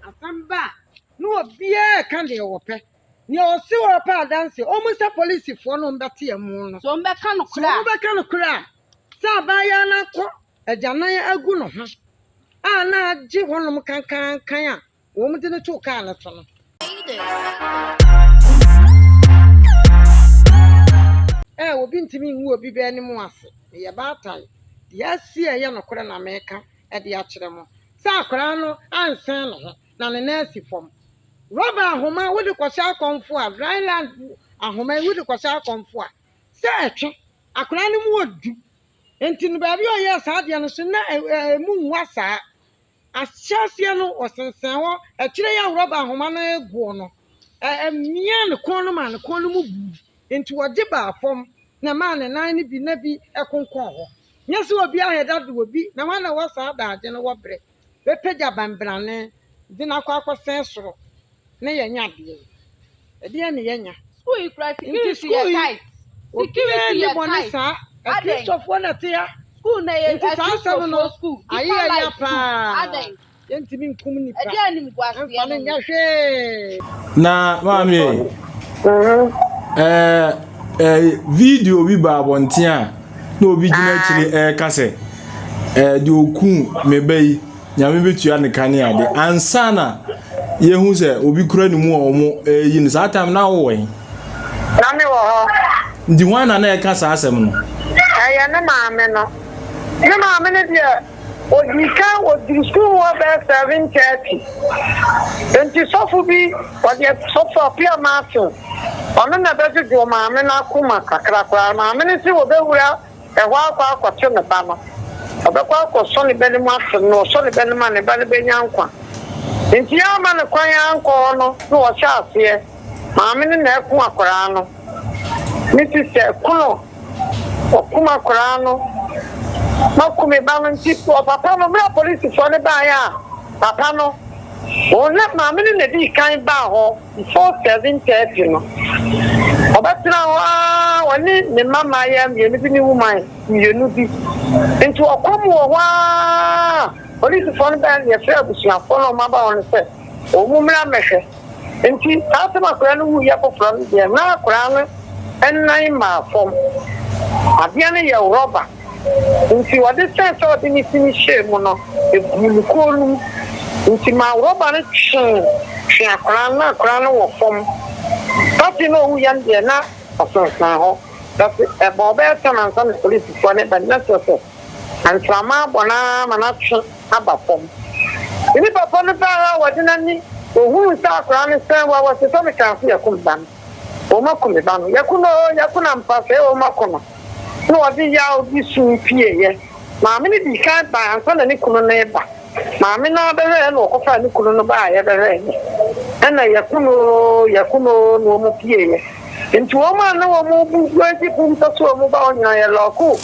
Asɛm ba a, na obiara reka deɛ ɔpɛ. Nea ɔse ɔrepɛ adanse, ɔmmisa polisifoɔ na wɔmmɛte ɛmo no. So wɔbɛka So nokorɛ a? wɔbɛka nokorɛ a, sɛ abaayewa no akɔ agyanan agu ne ho a na agye hɔnom kankankan a wɔde no too kaa no so no. Ɛ, obi ntumi ngu obi bɛ anim ase. Meyɛ baatan. Deɛ asi a ɛyɛ nokorɛ na meka de akyerɛ mo. Sɛ akwadaa no ansen ne ho na ne nan asi fam. Rɔba ahoma wode kɔhyɛ akɔmfo a, dry land ahoma yi wode kɔhyɛ akɔmfo a, sɛ ɛtwe. Akwadaa no mu ɔdu. Nti no baabi a ɔyɛɛ saa adeɛ no so na ɛmu nwa saa. Ahyɛaseɛ no ɔsensɛn hɔ, akyire yi a rɔba ahoma no regoɔ no, ɛmiaa ne kɔn no maa ne kɔn no mu buu. Nti ɔgye baa fam na ɛmaa ne nan no bi na bi konkɔn hɔ. Nyɛ sɛ obi ahɛ da de obi na hwan na ɛwɔ saa daagye no wɔ berɛ bɛpagya bambrane de no akɔ akɔsɛn soro na yɛanya adeɛ yi? Ɛdeɛn ne yɛanya? School yi kura Nti security sukuu yɛ yi, tight. obiara Security nni yɛ bɔne tight. saa. Adɛn? Akristofoɔ na ɛte ha. School na yɛ Nti saa asɛm no, akristofoɔ school. ayɛ Deeper yɛ ya life school. paa. Adɛn? Yɛntumi nkum nnipa Ɛdeɛ animguaseɛ mfa no no nyɛ no. hwee. Na maame ɛɛ ɛɛ video bi ba abɔnten a na obi gyina akyire ɛreka sɛ ɛɛ deɛ okuu me ba yi nyame bɛtua ne ka ne ade ansa na yɛhu sɛ obi kura ne mu a wɔn ɛreyi no saa time na wowɔ he? Na me wɔ hɔ. Nti hwan na na ɛka saa asɛm no? Ɛyɛ ne maame no. Ne maame no deɛ odii kan oduru sukuu mu hɔ bɛyɛ 7:30. Nti sɔfo bi ɔde sɔfo Appiah Martin ɔno na ɛbɛdwodwoo maame no akoma kakra koraa. Maame no se wɔbɛwura ɛhɔ akɔ akɔto ne ba no. Ɔbɛkɔ akɔsɔ ne ba no mu ato no na ɔsɔ ne ba no mu a ne ba no bɛnya nkwa. Nti yɛamma no kwan ankɔ hɔ no na ɔhyɛ aseɛ. Maame no na ɛko akwaraa no. Me sista kunu ɔkum akwaraa no. Maku me ba no nti papa no berɛ a polisifoɔ no baeɛ a papa no wɔn na maame no na ɛdii kan baa hɔ before 7:30 no. Ɔbɛtena hɔ ara ɔne ne mma mmaayewa mmienu bi ne woman mmienu bi. Nti ɔkɔm wɔ hɔ ara polisifoɔ no baeɛ no yɛfrɛ abusuafoɔ no a wɔaba hɔ no sɛ wɔn mmra mmɛhwɛ. Enti saa asɛm akwadaa no wuiɛ foforɔ no deɛ, na akwadaa no nan maa fam. Adeɛ no yɛ rɔba, nti ɔde sɛn sɛ ɔde ne ti no hyɛɛ mu no, ɛguu ne kɔn no mu. Nti maa rɔba no twee twee akwadaa no, na akwadaa no wɔ fam. Party no a ɔwuiɛ no deɛ, na ɔsensɛn hɔ. But ɛbɔɔ bɛyɛ ten ansa na polisifoɔ no reba no, na kyerɛ sɛ mframa abɔ no ara ma no atwe aba fam. Ne papa no bae a ɔde n'ani ohuu sɛ akwadaa no sɛn hɔ a, ɔse sɛ mekaa sɛ yɛko me ba no, wɔaku me ba no, yɛko no oo, yɛko no ampa sɛ wɔako no. Na ɔde yaw bi suu pieeɛ. Maame no dii kan bae ansa na ne kunu no reba. Maame no ara bɛhwɛeɛ na ɔkɔfaa ne kunu no baeɛ bɛhwɛeɛ. Ɛna yɛko no oo, yɛko no oo na wɔpieeɛ. Nti wɔn a na wɔbu guadi bu mpɛ sɛ wɔba hɔ nyinaa yɛlɔɔkoo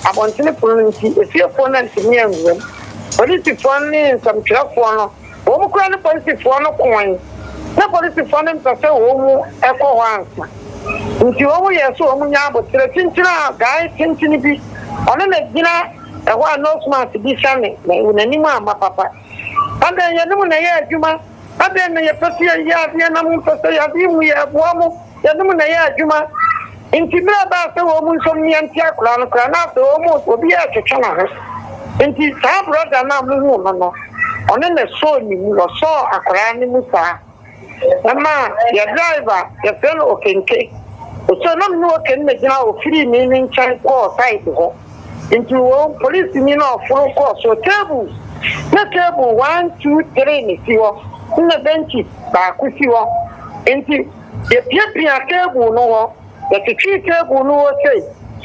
abɔntene pono no nti efiefoɔ no antumi anwura mu. Polisifoɔ no ne nsɛmtwerɛfoɔ no, wɔn koraa ne polisifoɔ no koe. Na polisifoɔ no mpɛ sɛ wɔn kɔ hɔ ansa. Nti wɔn yɛɛ sɛ wɔn nya aboterɛ kyenkyene a guy tentene bi, ɔno na gyina ɛhɔ a nose mask bi hyɛ ne n'anim amma papa. Adɛn yɛne mo na ɛyɛ adwuma? Adɛn na yɛpɛ sɛ yɛyɛ adeɛ na mompɛ sɛ yɛ adeɛ mu yɛboa mo, yɛne mo na ɛyɛ adwuma. Nti berɛ a ɛbaa sɛ wɔn nso mmea nti akwadaa no koraa na afei wɔn obiara retwetwe ne ho. Nti saa brɔda no a mohuu no no, ɔno na ɛsɔɔ ne mu, ɔsɔɔ akwadaa no mu saa. Ɛmaa yɛ driver, yɛfrɛ no Okenke, ɔsɔɔ na me ne Oken na gyina hɔ, ɔfirii me ne nkyɛn kɔɔ side hɔ. Nti wɔ polisini no ɔforo kɔɔ soro table na table one two three na esi hɔ na benches baako si hɔ nti yɛpiapia table no hɔ yɛtwetwee table no hɔ sei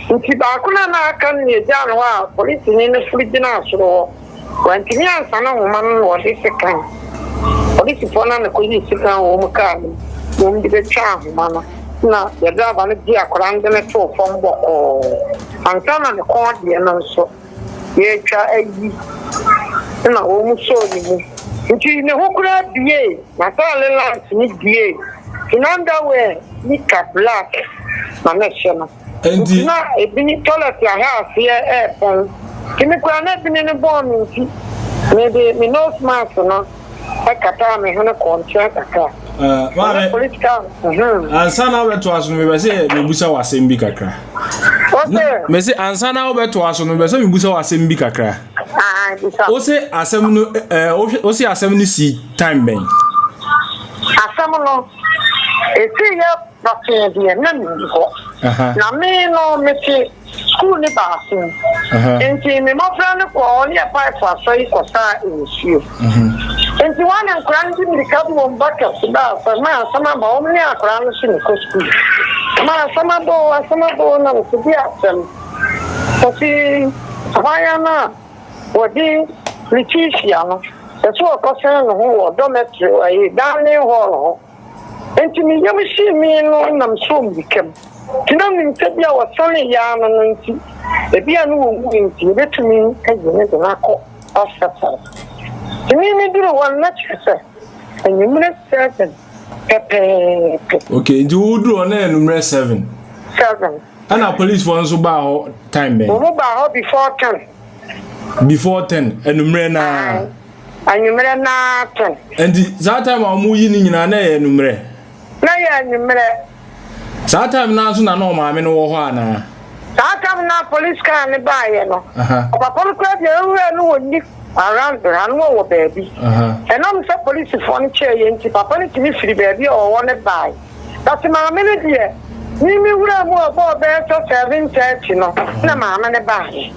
nti baako no a na aka no na yɛgyaa no hɔ a polisini no foro gyinaa soro hɔ wantumi ansane nhoma no na ɔde sekan polisifoɔ no na kɔyii sekan wɔ wɔn kaa no mu na wɔn de bɛtwaa ahoma no na yɛ driver no gye akwadaa no de no too fam bɔkɔɔ. Ansa na ne kɔn deɛ no nso, yɛretwa ayi na wɔsɔɔ ne mu. Nti ne ho koraa biee, n'ataale light no biee, nti n'underwear nika black na na ɛhyɛ no. Nti na ebini toilet ahɛ aseɛ ɛɛpɔn. Nti me koraa na ebini no bɔn me nti, mede me nose mask no. kataa me hwene kɔɔ nkyɛn kakra. Maame, ansa na wobɛtoa so no, mepɛ sɛ mebusa wo asɛm bi kakra. Mese ansa na wobɛtoa so no, mepɛ sɛ mebusa wo asɛm bi kakra. Wose asɛm no wose asɛm no si time bɛn? Asɛm no esi yɛ pɔtee deɛ na menni hɔ. Na me no mete Sukuu no baako mu. Enti me mmɔfra no kɔɔ hɔ ne yɛn paefo asɔre kɔsaa nsuo. Enti wɔn ne nkwadaa no de mmirika de wɔn bucket baa fam ma asɛm aba wɔn ne akwadaa no so mekɔ sukuu. Ma asɛm aba o, asɛm aba o na mese di asɛm. Ɔse abaayewa no a wɔde Letitia no, ɛsɛ ɔkɔsɛn ne ho wɔ dormitory, ɛyi, dining hall hɔ. Enti me yam hyee me no na mesɔɔ mmirika mu. Nti na menim sɛ ebia wɔsanee yɛ ano no nti, ebia na wɔwui nti yɛbɛtumi ayi no de no akɔ hospital. Nti me meduruu hɔ no na kyerɛ sɛ anwummerɛ 7 pɛpɛɛpɛ. Okay, nti woduru hɔ na anwummerɛ 7? 7. Ɛna policefoɔ nso baa hɔ time bɛn? Wɔn baa hɔ before 10. Before 10, anwummerɛ naa? Anwummerɛ naa ten. Nti saa time a wɔn yi ne nyinaa na ɛyɛ anwummerɛ? Na ɛyɛ anwummerɛ. Saa time naa nso na na ɔmaame no wɔ hɔ anaa? Saa time naa police car no baayɛ no, ɔpapa no koraa deɛ owura no wɔ ni around ha no wɔwɔ baabi. Ɛnam sɛ polisifoɔ no kyɛɛ yɛ nti papa no tumi firi baabi a ɔwɔ no bae. But maame no deɛ, me me wura mu a ɔbɔɔ bɛyɛ sɛ 7:30 no na maame no baayɛ.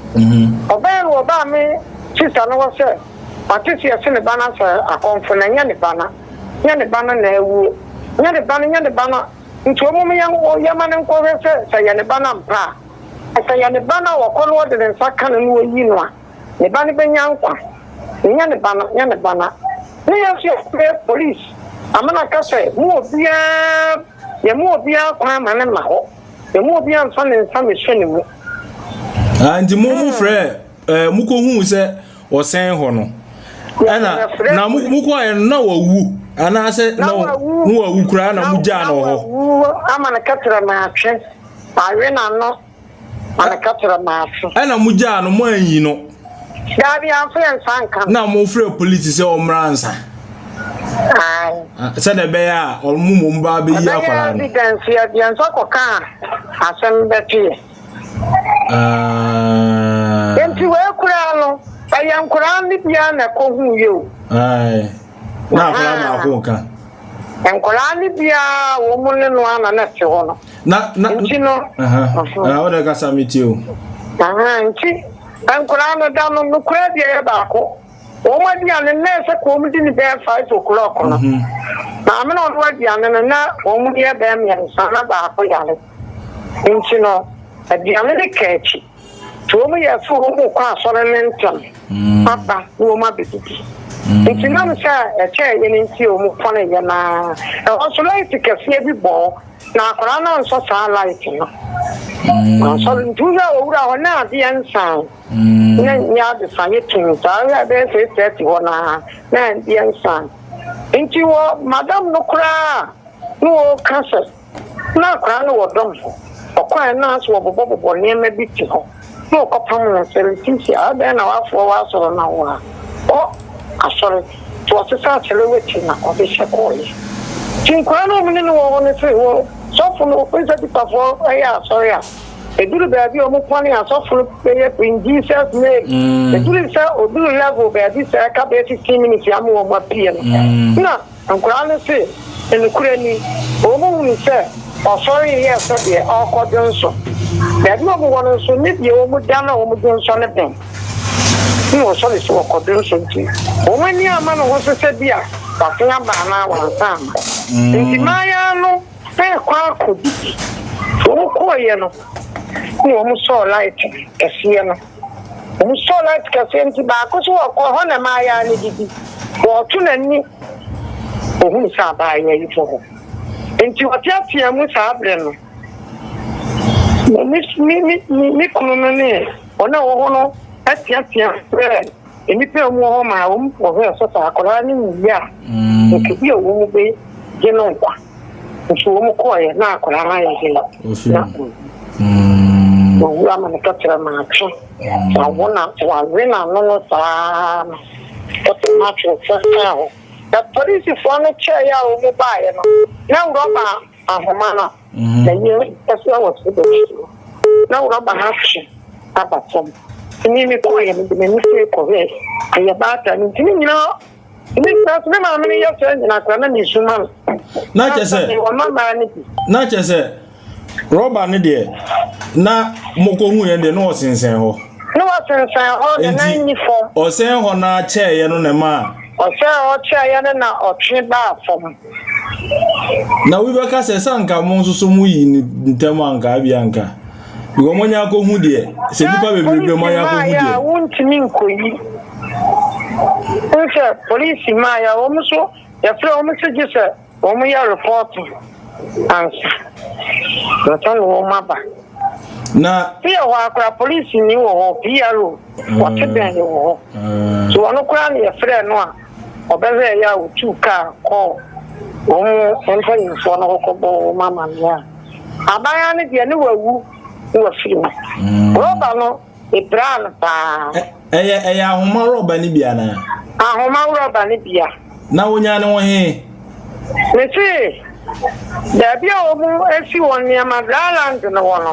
Ɔbae no ɔbaa me sister no hɔ sɛ Wate sɛ yɛse ne ba no asɛ akɔmfo na nyɛ ne ba no, nyɛ ne ba no na awuo, nyɛ ne ba no, nyɛ ne ba no, nti ɔmom yɛma no nkɔhwɛ sɛ sɛ ɛyɛ ne ba no ampa a, sɛ ɛyɛ ne ba no a ɔkɔ na ɔde ne nsa ka no na ɔyi no a, ne ba no bɛnya nkwa, nyɛ ne ba no, nyɛ ne ba no a. Ne yɛn nso yɛfrɛ police ama no aka sɛ mo obiara, yɛma obiara kwan ma no mma hɔ, yɛma obiara mfa ne nsa mmɛhyɛ ne mu. Ah, nti mo mo frɛ ɛɛ eh, mo kɔ hu sɛ ɔsɛn hɔ no ɛna na mo mo kɔ ayɛ no na wawu anaasɛ na wawu koraa na mo gyaa no wɔ hɔ. Ama no kɛtɛrɛ maatwe awe n'ano ma no kɛtɛrɛ maatwe. Ɛna mo gyaa no mo anyi no. Daabi amfa yɛn nsa nka no. Na mo frɛ polisi sɛ ɔmmra ansa. Sɛdeɛ ɛbɛyɛ a ɔmo mmom ba abɛyi akwadaa no. Ɛbɛyɛ evidence yɛde yɛn nsa kɔka asɛm bɛteɛ. Ah. Nti wei koraa no, ɛyɛ nkoraa no biara na ɛkɔhuu yɛ o. Na akwadaa baako ka. Nkoraa no biara wɔn mu ne no ana na ɛte hɔ no. Na na nti no. Aha. Wo de kasa mi tie o. Aha nti nkoraa no da no nokora deɛ yɛ baako. Wɔn aduane no na ɛsɛ ka wɔn di no bɛyɛ 5 o'clock no. Maame na ɔno aduane no na wɔn yɛ bɛyɛ mmiɛnsa na baako yare. Nti no, aduane no ka akyi. Nti wɔn yɛ sɛ wɔn rekɔ asɔre no ntɛm aba na wɔn abɛdidi. Nti nam sɛ ɛkyɛɛ yɛ no nti wɔn pɔne yɛ no ara. Ɛhɔ nso light kɛseɛ bi bɔ hɔ na akwadaa no ansɔ saa light no. Ansɔ nti wohwɛ a ɔwura hɔ na adeɛ nsan na nyɛ adesa yɛ tum saa wohwɛ a ɛbɛyɛ 6:30 hɔ no ara na adeɛ nsan. Nti wɔ madam no koraa na ɔreka sɛ Ná akwadaa no wɔ dɔm hɔ. Ɔkɔe no, na asɛ wɔbobɔbobɔ nneɛma bi te hɔ, na ɔkɔpam wɔn sɛ, Leticia, adɛn na woafoa w'asɔre na wo ha? Kɔ asɔre. Nti ɔsesaa kyerɛwati na ɔde hyɛ kɔeɛ. Nti nkwadaa no a wɔne no wɔ hɔ no se, Wɔ sɔfo no, wohu sɛ Dipafoɔ yɛ asɔre a, ɛduru baabi a wɔpɔne a, sɔfo no bɛyɛ in Jesus name. Ɛduru sɛ ɔduru level baabi sɛ ɛka bɛyɛ 15 minutes ama wɔn apue no, na Nkwadaa no se, Nokorɛ ni, wɔn hunuu sɛ ɔsɔree yɛɛ sɛ deɛ ɔrekɔ dwonsɔ. Baabi a wɔwɔ no nso, ne deɛ wɔn da no a wɔn dwonsɔ no bɛn. Ɛna ɔsɔre sɛ ɔkɔ dwonsɔ nti, wɔn ani amma ne ho so sɛ bi a wasan aba anaa wansan amma. Nti mmaayaa no rekɔ akɔdidi. Wɔn kɔeɛ no, ɛna wɔn sɔɔ light kɛseɛ no. Wɔn sɔɔ light kɛseɛ nti baako so ɔkɔ hɔ na mmaayaa no didi. Wɔreto n'ani, ohuu sɛ abaayewa yi bɔ hɔ. Nti ɔteateaa mu saa berɛ no, me me me me kunu no ne wɔn a wɔwɔ hɔ no teatea frɛɛ nnipa a wɔwɔ hɔ maa wɔn kɔhwɛɛ sɛ sɛ akwadaa no nwie a, nka bi a wɔn bɛgye no nkwa. Nti wɔn kɔɔeɛ na akwadaa no ayɛ den na owu. Owu ama no kɛtrɛ maatwe. Wawo na wawe n'ano no saa ma kɛtrɛ maatwe sɛ kaa hɔ. Na polisifoɔ no kyɛeɛ a wɔn baeɛ no, na rɔba ahoma no na yɛ ɛso wɔ so bɛsi na rɔba no atwe aba fam. Nti me mekɔeɛ mede m'ani sei kɔhwɛɛ ɛyɛ baatan no nti ne nyinaa ne nyinaa so me maame no yɛ sɛ nyina koraa na mesu ma no. Na kyɛ sɛ ɔma no bi. Na kyɛ sɛ Rɔba no deɛ, na mokɔhu yɛn deɛ na ɔsensɛn hɔ. Na ɔsensɛn hɔ, ne nan nni fam. Ɔsɛn hɔ na kyɛeɛ no na ɛmaa. Ɔsɛn hɔ kyɛeɛ no na ɔtwe baa fam. Na obi bɛka sɛ, sɛ anka mo nso so moyi ne ntɛm anka abi anka. Because moanya akɔhu deɛ, sɛ nnipa bebrebe moanya akɔhu deɛ. A wontumi nkɔyi. Wohu sɛ polisi mmaeɛ a wɔn nso yɛfrɛ wɔn sɛ gye sɛ Wɔn yɛ repɔto ansa ansa na wɔn aba. Na. Fi yɛ hɔ akora polisi ni wɔ hɔ PRO wɔte bɛn yɛ wɔ hɔ. So wɔn koraa na yɛfrɛ no a ɔbɛhwɛ yɛ a otu kaa kɔɔ wɔn mpanyinfoɔ no hɔ kɔbɔ wɔn amaneɛ a abaayewa no deɛ ne wawu ne wafiri mu. Rɔba no epiraa no paa. Ɛyɛ ɛyɛ ahoma rɔba no bi anaa? Ahoma rɔba no bi a. Na wonya ne wɔ he? Mese, baabi a wɔn asi wɔn nneɛma dryland no wɔ no,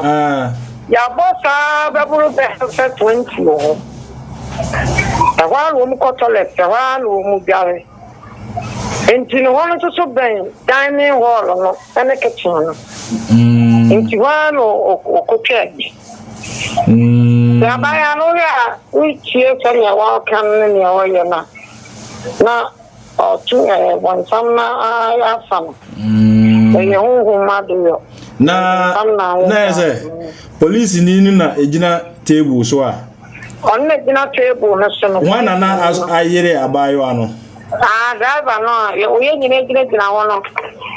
yɛabɔ saa bɛboro bɛyɛ sɛ 20 wɔ hɔ. Ɛhɔ ara na wɔn kɔ toilet, ɛhɔ ara na wɔn dware. Nti no hɔ no nso so bɛn dining hall no ne kitchen no. Nti hɔ ara na ɔkɔtwaa bi. Sɛ abaayewa no wohwɛ a wotie sɛnea wɔka no ne nea ɔyɛ no a, na ɔto ɛɛ bɔnsam na afa no. Ɛyɛ honhom adeyɔ. Na na yɛ sɛ polisini no na egyina table so a. Ɔno na egyina table no so no. Wɔn na na ayere abaayewa no. Ah, driver no a yɛ nyina gyinagyina hɔ no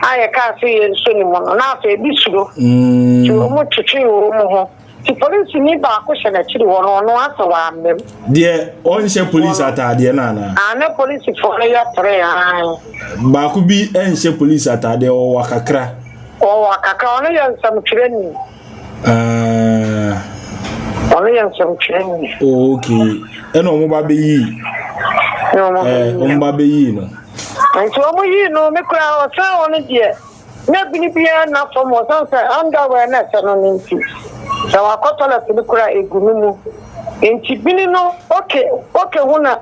a yɛkaa sɛ yɛnsɔ ne mu no, na afei ebi suro. Nti wɔn twetwee wɔn ho. Nti polisini baako hyɛ n'akyiri hɔ no, ɔno asɛ wammam. Deɛ ɔnhyɛ polisi ataadeɛ no anaa? Ah, ne polisifoɔ no yɛ tere ae. Baako bi nhyɛ polisi ataadeɛ, ɔwɔ akakra. Ɔwɔ akakra, ɔno yɛ nsɛmtwerɛni. Ah. Ɔno yɛ nsɛmtwerɛni. Oh, okay. Ɛna wɔn ba bɛyii. Ɛɛ, wɔn ba bɛyii no. Nti wɔn yii no, me koraa ɔsan wɔn deɛ, na bini biara nna fam ɔsan sɛ underwear na ɛhyɛ no no nti, sɛ wakɔ toilet no koraa egu no mu. Nti bini no, okay, okay ho na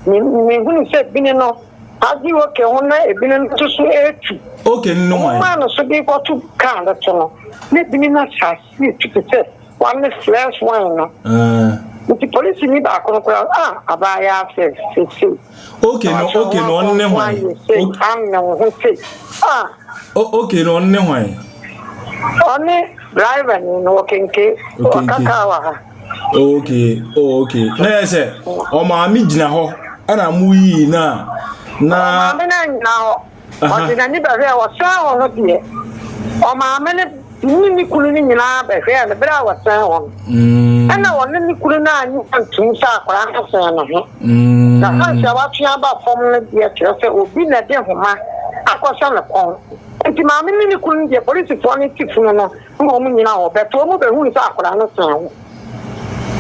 Me mehunu sɛ bini no agye oke ho na ebini no nso so retu. Oke no ne hwan? Wɔmaa no so de rekɔto kaa no so no, na ebini no ahyɛ ase retu te sɛ wɔane fresh wine no. Nti polisini baako no koraa, ah, abaayewa fɛ seesei. Oke no, oke no, ɔno ne hwan? Anne wo ho sei. Ah. Oke no, ɔno ne hwan? Ɔne driver ni no, ɔkenke, ɔka kaa wɔ ha. Oh, okay oh, okay na yɛ sɛ ɔmaame gyina hɔ ɛna mo yii no a na ɔmaame no anyina hɔ ɔde n'ani bɛhwɛ ɔsɛn hɔ no deɛ ɔmaame no ne ne kunu no nyinaa bɛhwɛɛ no berɛ a wɔsɛn hɔ no mm. ɛna ɔne ne kunu no anyi antum sɛ akwaraa no sɛn ne ho mm. na ansa watwe aba fam no deɛ kyerɛ sɛ obi na de homa akɔhyɛ ne kɔn nti maame ne ne kunu no deɛ polisifoɔ no ti funu no na wɔn nyina hɔ bɛto wɔn bɛhunu sɛ akwadaa no sɛn ho.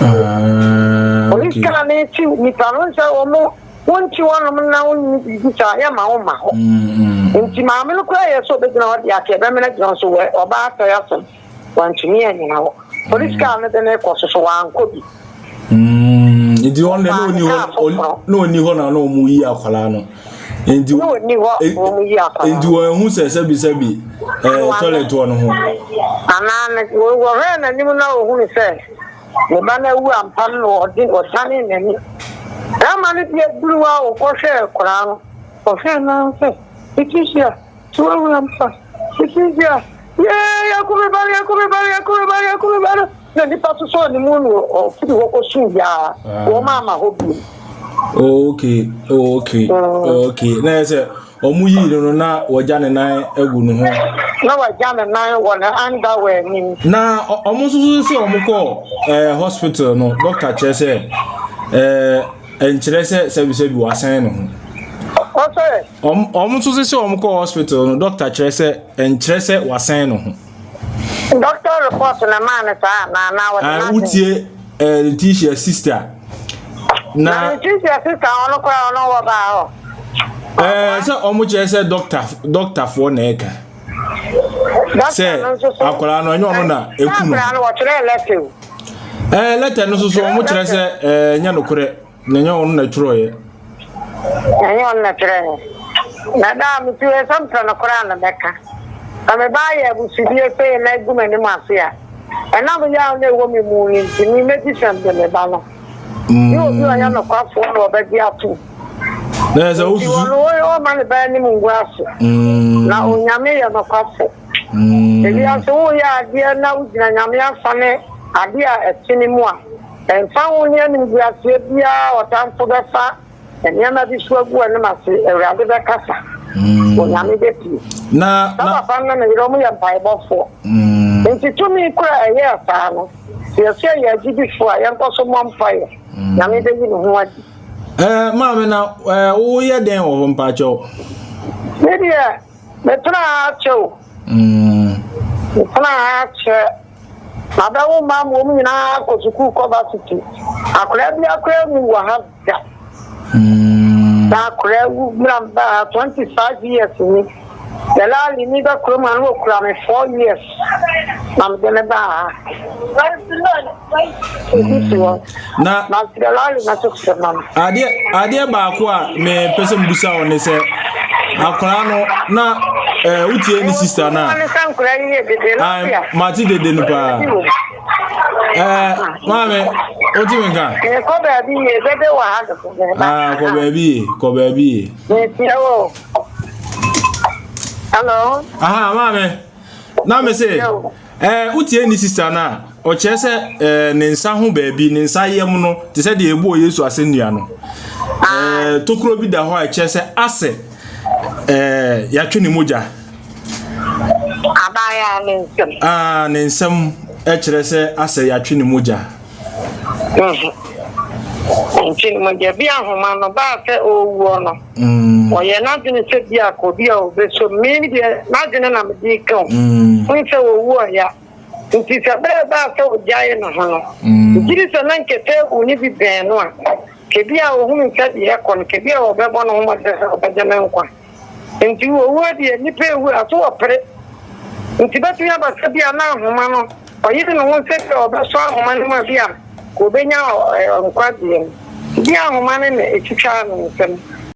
Ah, Polisi kaa no ti nipa no sɛ wɔn wɔnti hɔnom na wɔnyi biribi saa yɛ ma wɔn ma hɔ. Mm, mm. Nti maame no koraa yɛ sɛ ɔbɛgyina hɔ de ate ɛbɛmena gyina hɔ so wɔ ɔbaa asɛe asɛm wantumi anyina hɔ. Polisi kaa no de no kɔ so so wankɔ bi. Mm, nti wɔn de na ɔni hɔ na ɔni hɔ na na wɔn yi akwadaa no. Nti na ɔni hɔ wɔn yi akwadaa. Nti wɔn ehu sɛ sɛbi sɛbi ɛɛ toilet wɔ ne ho. Anaa ne wɔhwɛ n'anim na ohun sɛ ne ba no awu ampa no na ɔde ɔdane n'ani. Ɛma no deɛ duru a ɔkɔhwɛ akwadaa no ɔhwɛ no sɛ Letitia. So wawu ampa? Letitia, yee, yɛako me ba no, yɛako me ba no, yɛako me ba no, yɛako me ba no. Na nnipa sosɔɔ ne mu na ɔfiri hɔ kɔsuu yaa, ah. wɔn ama hɔ bio. Oh, okay, oh, okay, mm. oh, okay. Na yɛ sɛ wɔn yii no no na wɔgya ne nan agu ne ho. Na wɔgya ne nan wɔ ne underwear nim. Na wɔn nso so sɛ wɔn kɔ ɛɛ eh, hospital no, doctor kyerɛ sɛ ɛɛ eh, nkyerɛ sɛ sɛbisɛbi wasan ne ho. Ɔsɛ. Wɔn wɔn nso sɛ wɔn kɔ hospital no doctor kyerɛ sɛ nkyerɛ sɛ wasan ne ho. Doctor report na maa no saa anaa na wɔde Ah, n'adwene. wotie eh, Letitia sister Na na Letitia sister ɔno koraa ɔno wɔ baa hɔ. Ɛɛ sɛ wɔn kyerɛ sɛ dɔkta dɔktafoɔ na ɛka. Sɛ akwadaa no ɛnyɛ ɔno na eku no. Akwadaa no wɔtwerɛ lɛtɛ o. Ɛɛ lɛtɛ no soso wɔn kyerɛ sɛ ɛɛ nyɛ nokorɛ na ɛnyɛ ɔno na ɛtwerɛeɛ. Ɛnyɛ ɔno na ɛtwerɛeɛ. Na daa me ti sɛ mpɛ nokorɛ a na mɛka. Na me ba ayɛ abusudie sɛ na egu m'anim ase a ɛnam yaw na ɛwɔ me mu no nti me mɛdi sɛm de me ba no. Ne obi a ɔyɛ nokwafoɔ na ɔbɛgye atom. Na sɛ wosusu. Nti ɔno ɔma ne ba anim ngu ase. Na Onyame yɛ nokwafo. Ewiase woyɛ adeɛ na wogyina Nyame afa ne adeɛ a ɛtene mu a, ɛmfa ho ne animguaseɛ biara ɔtamfo bɛfa nneɛma bi so agu w'anim ase, Awurade bɛkasa. Onyame bɛpue. Na na papa no ne ne yere wɔn yɛ mpaebɔfoɔ. Nti tumi koro a ɛyɛɛ saa no, sɛ yɛsɛ yɛ agyidifoɔ a, yɛnkɔ so mmɔ mpaeɛ. Nyame bɛyi ne ho adi. Ɛɛ maame na ɛɛ woyɛ dɛn wɔ hɔ mpakyɛw? Me deɛ metena ha akyɛ o. Metena ha akyɛ. Mabɛwo mma ma wɔn nyinaa kɔ sukuu kɔ varsity. Akwadaa bi akora mu wɔ ha da. Na akwadaa wu mmerɛ mbaa ha 25 years ni. Delali ni bɛ kurom ha no wɔkura me 4 years na mede ne baa ha. Na adeɛ adeɛ baako a mepɛ sɛ mbusa wo ne sɛ akwaraa no na ɛɛ eh, wotie ne sista no a mate dede no paa ɛɛ eh, maame wote me nka kɔ baabi yie dede wɔ ha ah, kɔ baabi yie kɔ baabi yie hello aha maame na me se Ɛɛ, wotie ne sista no a, ɔkyerɛ sɛ ɛɛ ne nsa ho baabi, ne nsa yam no, te sɛ deɛ ɛbɔɔ Yesu asɛnnua no. Ɛɛ, tokuro bi da hɔ a ɛkyerɛ sɛ asɛ ɛɛ yɛatwe ne mogya. Abaayewa ne nsam. Aa, ne nsam kyerɛ sɛ asɛ yɛatwe ne mogya. Nti no deɛ bi ahoma no baa sɛ ɔrewuo no, ɔyɛ n'adwene sɛ bi a kɔ bi a ɔbɛsɔ me deɛ n'adwene na mede ka o. Hu sɛ ɔwu ɔya. Nti sɛ berɛ baa sɛ ɔgyae ne ho no, megye di sɛ na nkɛtɛ wu ne bi bɛn no a, kɛbi a ɔhunu sɛ deɛ ɛkɔ no, kɛbi a ɔbɛbɔ ne ho mmɔden sɛ ɔbɛgye ne nkwa. Nti owuo deɛ nnipa ewu a so wɔpere. Nti bɛtumi aba sɛ bi a na ahoma no ɔyere ne ho sɛ bi a ɔbɛsɔ ahoma no mu a bi a ɔbɛnya nkwagyeɛ no. Bi a ahoma no na ɛtwitwaa ne nsam.